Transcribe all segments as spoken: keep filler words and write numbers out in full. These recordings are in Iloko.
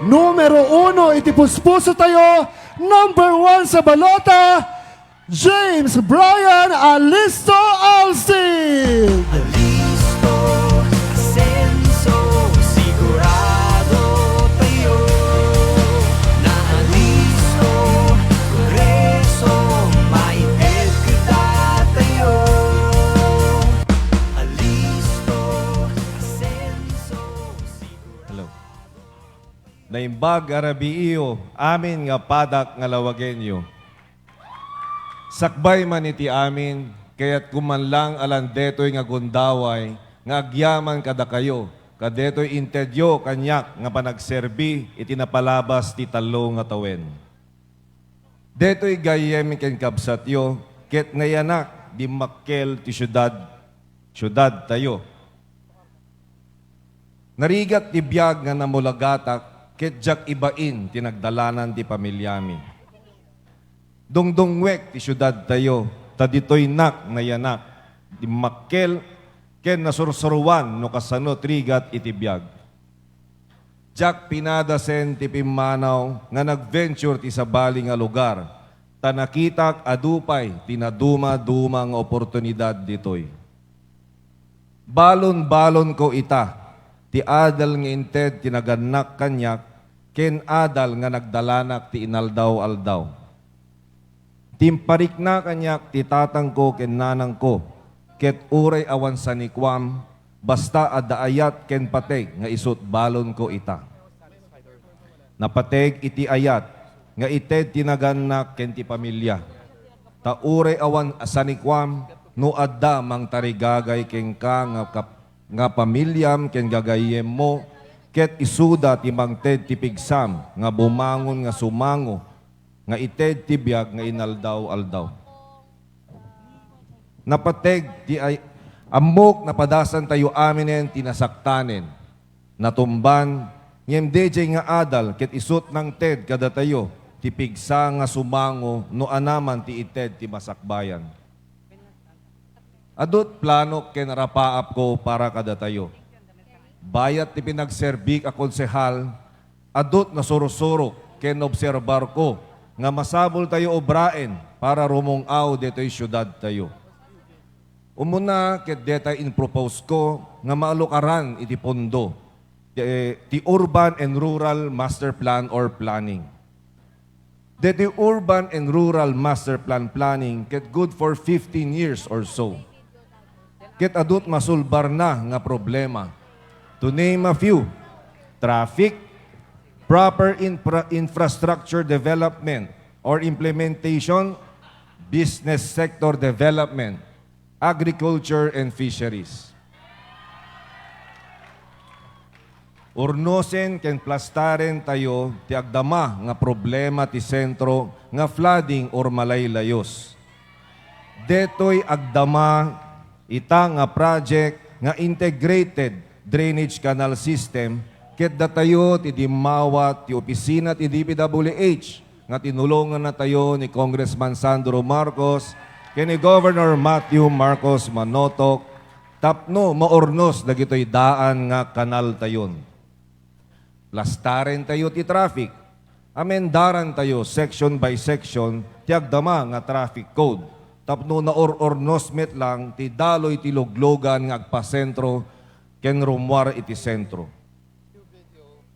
Numero uno iti puspuso tayo, number one sa balota, James Brian Alisto Alsing. Alisto, asenso, sigurado tayo. Naalisto, Kongreso, maited kita tayo. Alisto, asenso, sigurado. Hello. Naimbag a rabiiyo, amin nga padak nga lawagenyo. Sakbay man iti amin, kayatko man lang a lan detoy nga gundaway nga agyaman kadakayo, kadetoy intedyo kaniak nga panagserbi iti napalabas ti tallo nga tawen. Detoy gayyem ken kabsatyo, ket nayanak dimmakkel ti siudad, siudadtayo. Narigat ti biag nga namulagatak, ket diak ibain ti nagdalanan ti pamiliami. Dungdungngoek ti siudadtayo, ta ditoynak nayanak, dimmakkel, ken nasursuroan no kasano ti rigat iti biag. Diak pinadasen ti pimmanaw nga nag-venture ti sabali nga lugar, ta nakitak adu pay ti nadumaduma nga oportunidad ditoy. Balonbalonko ita, ti adal nga inted ti nagannak kaniak, ken adal nga nagdalanak ti inaldaw-aldaw. Timparikna kaniak ti tatangko ken nanangko, ket uray awan sanikuam, basta adda ayat ken pateg nga isut' balonko ita. Napateg iti ayat nga ited ti nagannak ken ti pamilia. Ta uray awan a sanikuam, no adda mangtarigagay kenka nga kap-, nga pamiliam ken gagayyemmo, ket isuda ti mangted ti pigsam nga bumangon nga sumango nga ited ti biag nga inaldaw-aldaw. Napateg ti ay-, ammok napadasantayo aminen ti nasaktanen, natumban, ngem daydiay nga adal ket isut' nangted kadatayo ti pigsa nga sumango no anaman ti ited ti masakbayan. Adut planok ken rapaapko para kadatayo. Bayat ti pinagserbik a konsehal, adut nasursurok ken naobserbarko nga masapultayo obraen para rumung-aw ditoy siudadtayo. Umuna ket deta improposesko nga maalukaran iti pondo ti, ti Urban and Rural Master Plan or Planning. Deti Urban and Rural Master Plan Planning ket good for fifteen years or so. Ket adut masulbarna nga problema. To name a few, traffic, proper infra-, infrastructure development or implementation, business sector development, agriculture and fisheries. Urnosen ken plastarentayo ti agdama nga problema ti sentro nga flooding or malaylayos. Detoy agdama ita nga project nga integrated drainage canal system ket datayo ti dimmawat ti opisina ti D P W H nga tinulongannatayo ni Congressman Sandro Marcos ken ni Governor Matthew Marcos Manotok tapno maurnos dagitoy daan nga kanaltayon. Plastarentayo ti traffic. Amendarantayo section by section ti agdama nga traffic code tapno naur-urnos met lang ti daloy ti luglugan nga agpasentro ken rummuar iti sentro.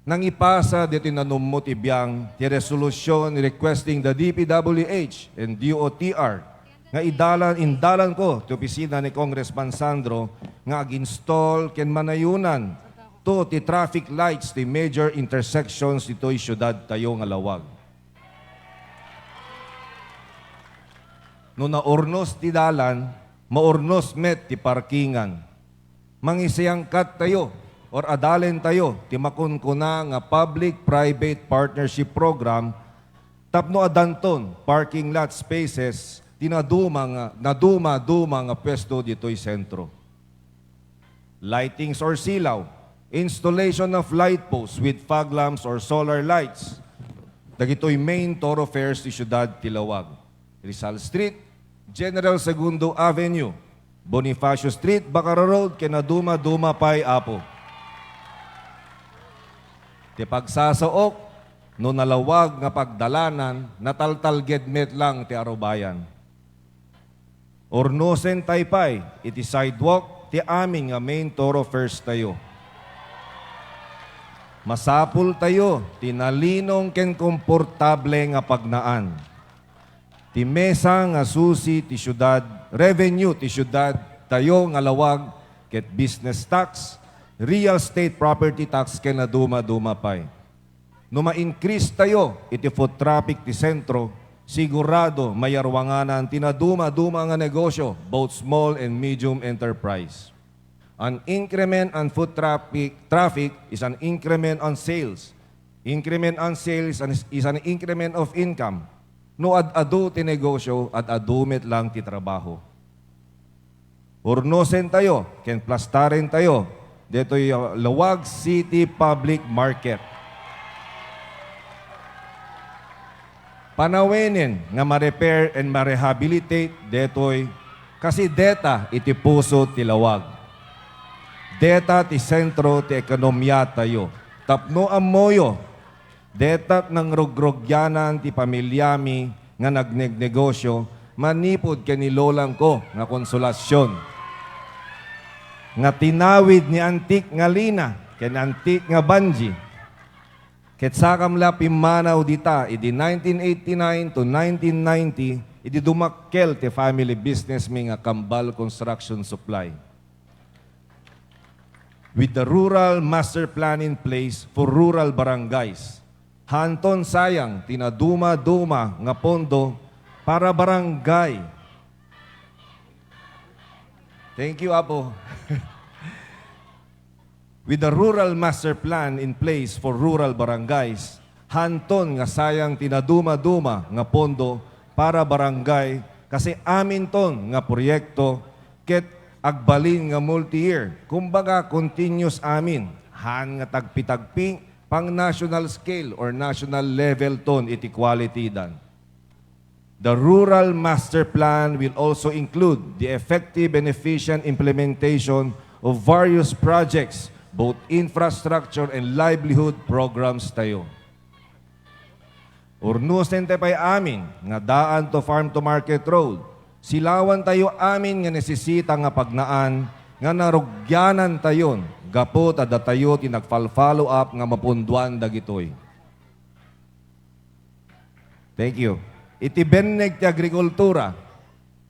Nangipasa deti nanummo ti biang ti resolution requesting the D P W H and D O T R nga idalan, indalanko ti opisina ni Congressman Sandro nga ag-install ken manayunan to ti traffic lights ti major intersections ditoy siudadtayo nga Laoag. No naurnos ti dalan, maurnos met ti parkingan. Mangisayangkattayo or adalentayo ti makunkuna nga public-private partnership program tapno addanton parking lot spaces ti naduma nga, naduma-duma nga puesto ditoy sentro. Lightings or silaw, installation of light posts with fog lamps or solar lights. Dagitoy main thoroughfares ti siudad ti Laoag. Rizal Street, General Segundo Avenue, Bonifacio Street, Bacara Road, ken naduma-duma pay, Apo. Ti pagsasaok, no nalawag nga pagdalanan, nataltalged met lang ti arubayan. Urnosen tay pay iti sidewalk ti amin nga main thoroughfares tayo. Masapul tayo ti nalinong ken komportable nga pagnaan. Ti mesa nga susi ti siudad, revenue ti siudad tayo nga lawag ket business tax, real estate property tax ken naduma-duma pay. No ma-increase tayo iti foot traffic ti sentro, sigurado mayaruanganan ti naduma-duma nga negosyo, both small and medium enterprise. An increment on foot traffic, traffic is an increment on sales. Increment on sales is an, is an increment of income. No ad-adu ti negosyo, ad-adu met lang ti trabaho. Urnosen tayo, ken plastaren tayo, detoy, uh, Laoag City Public Market. Panawenen nga ma-repair and ma-rehabilitate detoy kasi deta iti puso ti lawag. Deta ti sentro ti ekonomia tayo. Tapno ammoyo, deta nangrugrugianan ti pamiliami nga nagnegnegosyo manipud ken ni lolangko nga Consolacion, nga tinawid ni antik nga Lina ken antik nga Banji. Ket sakam la pimmanaw dita idi nineteen eighty-nine to nineteen ninety, idi dumakkel ti family business mi nga Kambal Construction Supply. With the Rural Master Plan in place for rural barangays, hanton sayang ti naduma-duma nga pondo para barangay. Thank you, Apo. With the Rural Master Plan in place for rural barangays, hanton nga sayang ti naduma-duma nga pondo para barangay kasi aminton nga proyekto ket agbalin nga multi-year, kumbaga continuous amin, haan nga tagpi-tagpi, pang national scale or national level ton iti quality dan. The Rural Master Plan will also include the effective and efficient implementation of various projects, both infrastructure and livelihood programs tayo. Urnosen tayo pay amin nga daan to farm to market road. Silawan tayo amin nga nesesita nga pagnaan nga narugyanan tayon gapu ta datayo ti nagfal-follow up nga mapunduan dagitoy. Thank you. Iti benneg ti agrikultura,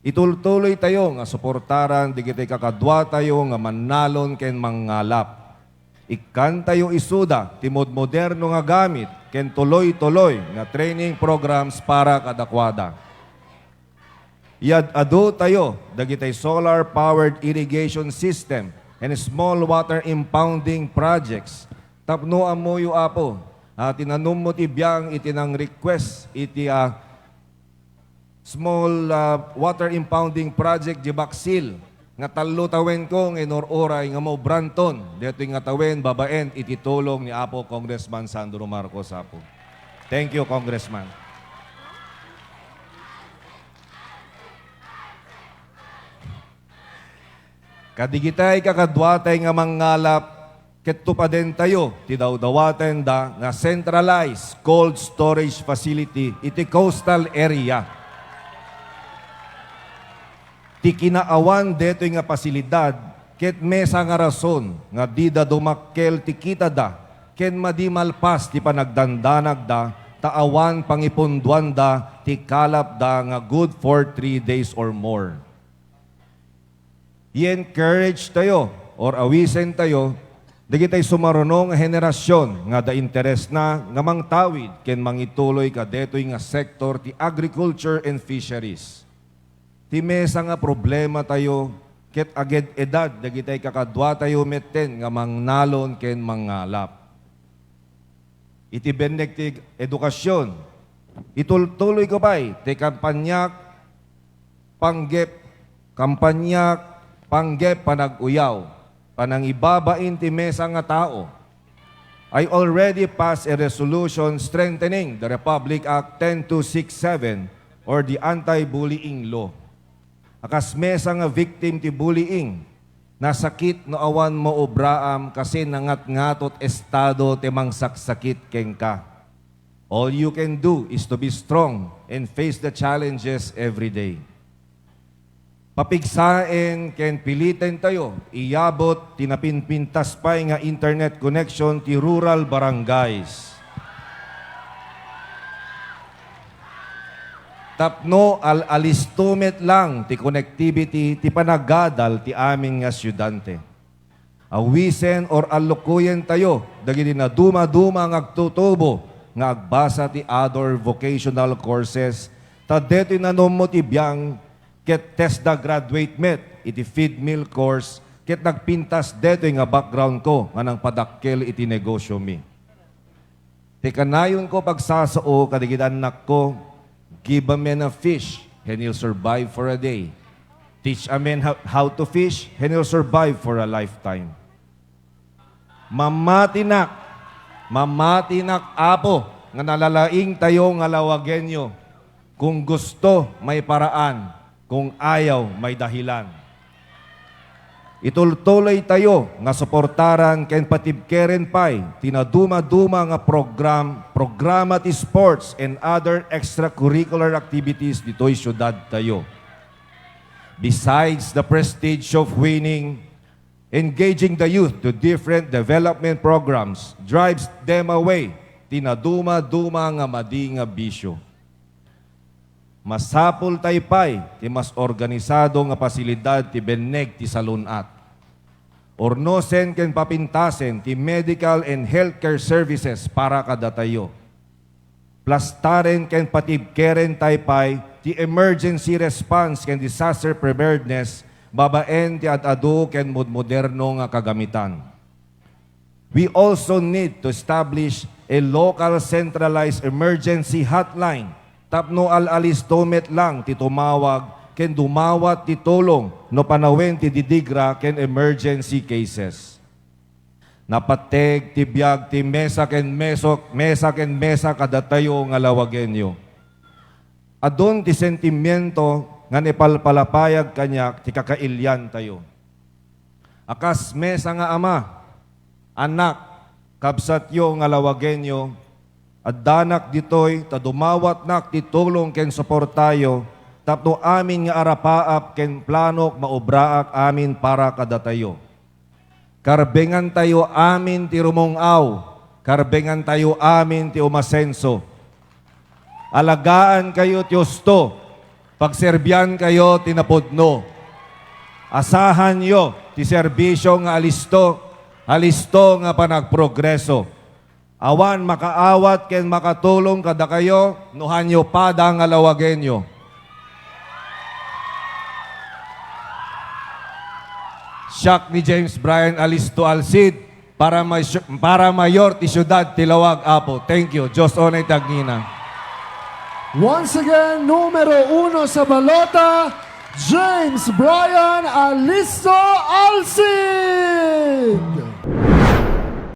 itultuloy tayo nga suportaran dagiti kakadua tayo nga mannalon ken mangngalap. Ikkan tayo isuda ti modmoderno nga gamit ken tuloy-tuloy nga training programs para kadakuada. Iyad-adu tayo dagiti solar-powered irrigation system and small water impounding projects. Tapno ammoyo, Apo, a, tinanummo ti biang iti nang-request iti, a, small, a, water impounding project di Baksil nga tallo tawenko nga inur-uray nga maubranton detoy nga tawen babaen iti tulong ni Apo Congressman Sandro Marcos, Apo. Thank you, Congressman. Kadigitay kakaduatay nga mangngalap, ket tupadentayo ti dawdawatenda nga centralized cold storage facility iti coastal area. Ti kinaawan detoy nga pasilidad ket mesa nga rason nga dida dumakkel ti kitada ken madi malpas ti panagdandanagda ta awan pangipunduanda ti kalapda nga good for three days or more. I-encourage tayo or awisen tayo dagitay sumaruno nga henerasyon nga adda interesna nga mangtawid ken mangituloy kadetoy nga sektor ti agriculture and fisheries. Ti mesa nga problema tayo ket aged-edad dagitay kakaduatayo metten nga mangnalon ken mangngalap. Iti benneg ti edukasyon, itultuloyko pay ti kampanyak panggep, kampanyak panggep panag-uyaw, panangibabain ti mesa nga tao. I already passed a resolution strengthening the Republic Act ten two six seven or the Anti-Bullying Law. A kas mesa nga victim ti bullying, Nasakit no awan maobraam kasi nangatngato ti estado ti mangsaksakit kenka. All you can do is to be strong and face the challenges every day. Papigsaen ken piliten tayo iyabot ti napinpintas pay nga internet connection ti rural barangays. Tapno al-alisto met lang ti connectivity ti panagadal ti amin nga estudiante. Awisen or allukoyen tayo dagiti naduma-duma nga agtutubo nga agbasa ti other vocational courses, ta detoy nanummo ti biang ket TESDA graduate met iti feed mill course ket nagpintas detoy nga background ko nga nangpadakkel iti negosyomi. Ti kanayonko pagsasao kadagiti annakko, "Give a man a fish, and he'll survive for a day. Teach a man ho-, how to fish, and he'll survive for a lifetime." Mamatinak, mamatinak, Apo, nga nalalaing tayo nga Lawagueño. Kung gusto, may paraan. Kung ayaw, may dahilan. Itultuloy tayo nga suportaran ken patibkeren pay ti naduma-duma nga program, programa ti sports and other extracurricular activities ditoy siudad tayo. Besides the prestige of winning, engaging the youth to different development programs drives them away ti naduma-duma nga madi nga bisyo. Masapul tayo pay ti mas organisado nga pasilidad ti benneg ti salun-at. Urnosen ken papintasen ti medical and healthcare services para kadatayo. Plastaren ken patibkeren tayo pay ti emergency response ken disaster preparedness babaen ti ad-adu ken modmoderno nga kagamitan. We also need to establish a local centralized emergency hotline tapno al-alisto met lang ti tumawag ken dumawat ti tulong no panawen ti didigra ken emergency cases. Napateg ti biag ti mesa ken mesok, mesa ken mesa kadatayo nga Lawagueño. Adun ti sentimiento nga naipalpalapayag kaniak ti kakailiantayo. A kas mesa nga ama, annak, kabsatyo nga Lawagueño, addanak ditoy ta dumawatnak ti tulong ken suportayo tapno amin nga arapaap ken planok maubraak amin para kadatayo. Karbengantayo amin ti rumung-aw, karbengantayo amin ti umasenso. Alagaankayo ti husto, pagserbiankayo ti napudno. Asahanyo ti serbisio nga alisto, alisto nga panagprogreso. Awan makaawat ken makatulong kadakayo no hanyo pada nga Lawagueño. Siak ni James Brian Alisto Alcid, para may-, para mayor ti siudad ti Laoag, Apo. Thank you. Dios unay ti agngina. Once again, numero uno sa balota, James Brian Alisto Alcid.